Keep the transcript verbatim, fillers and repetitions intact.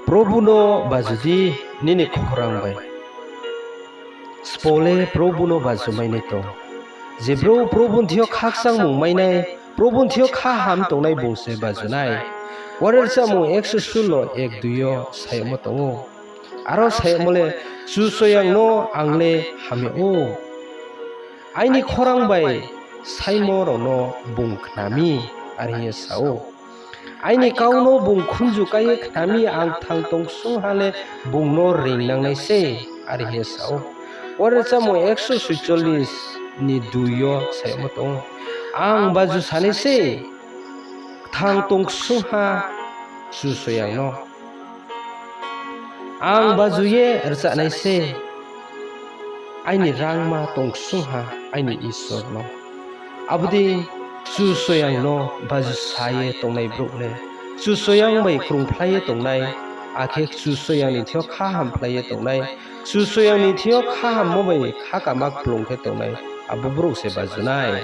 Probuno bajuo di nini khorang bai. Sipole Probuno bajumainai tong. Je brouh Probuni thani khakchangmung mainai, Probuni thani kha ham tongnai bung se bajunai. Uarwi rwchapmung ekso sullo ek dui o sayamo tongo. Aro sayamole, Kchusoyangno ang le hamya-o. Aini khorang bai saimorokno bung khnami, are hwnwi sa-o. Aini kauno bung khunju kaiwi khnami, ang kthang tongsungha le bungno ring nangnai se, are hwnwi sa-o. Uarwi rwchapmung ekso suicholish ni dui o sayamo tongo. Ang bajuo sanai se, kthang tongsungha Kchusoyangno. Ang bajuo ye rwchanai se, aini rangma tongsungha aini Isorno. Aboni Kchusoyangno bajuo saye tongnai brouh le Kchusoyang bai krungphlaiye tongnai, akhe Kchusoyangni thani kha hamphlaiye tongnai, Kchusoyangni thani kha hammo bai kha kama kwplung khe tongnai, abo brouh se bajunai.